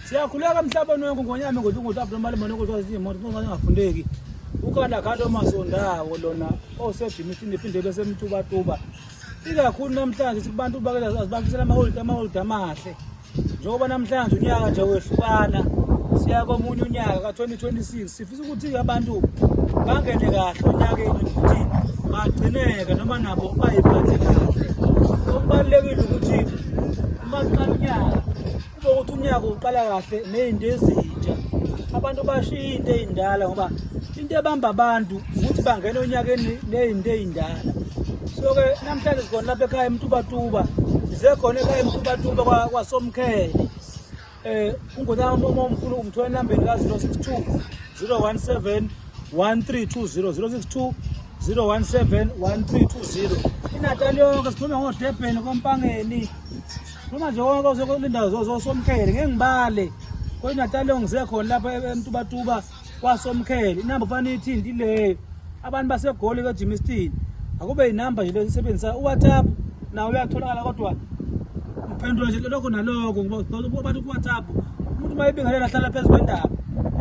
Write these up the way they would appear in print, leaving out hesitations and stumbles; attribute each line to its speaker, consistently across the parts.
Speaker 1: Siyakhuleka emhlabeni wonke ngonyama ngothi ukuthi abnormal manje ukuthi imoto ingafundeki. Ukanda khalo masondawo lona osejimisini iphinde bese emtubatuba. Ikakhulu namhlanje sikubantu bakela azibafisela amaholide amaholide amahle. Njengoba namhlanje unyaka nje wehlukana siya komunye unyaka ka-2026 sifisa ukuthi abantu bangene kahle onyakeni futhi bagcineke noma nabo bayiphathe kahle. Okubalulekile ukuthi uma kuqala unyaka kube ukuthi unyaka uqala kahle nezinto ezintsha. Abantu bashiya into ey'ndala ngoba into ebamba abantu ukuthi bangene onyakeni nezinto ey'ndala. So-ke namhlanje sikhona lapha ekhaya eMtubatuba, size khona ekhaya eMtubatuba kwaSomkhele. Ungonyama uma umfuna umthola enambeni ka-062 017 1320 062 017 1320. INatali yonke sikhuluma ngoDurban koMpangeni. Sikhuluma nje konke kulendawo zoSomkhele ngeke ngibale. Kodwa iNatali yonke ngize khona lapha eMtubatuba kwaSomkhele. Inamba kufanele ithinte ileyo. Abantu baseGoli kaJimiston akube inamba nje lesebenzisa uWhatsApp nawo uyatholakala kodwa uphendula nje lokho nalokho ngoba abantu kuWhatsApp umuntu uma ebingelela ahlala phezu kwendaba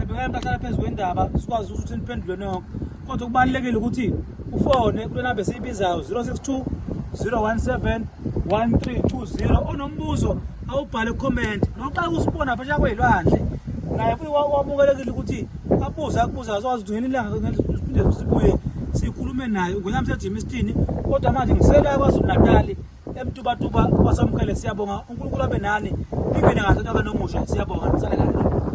Speaker 1: ebingelela umuntu ahlala phezu kwendaba sikwazi ukuthi niphendule nonke kodwa kubalulekile ukuthi ufone kule namba esiyibizayo 062 017 1320 onombuzo awubhale comment noxa usibona phesheya kwey'lwandle naye futhi wamukelekile ukuthi abuze akubuze azokwazi ukuthi ngelinye ilanga siphinde sibuye sikhulume naye ngonyama seJimiston kodwa manje ngisela KwaZulu Natali eMtubatuba kwaSamukele. Siyabonga, uNkulunkulu abe nani, ningene kahle onyakeni omusha. Siyabonga, nisale kahle.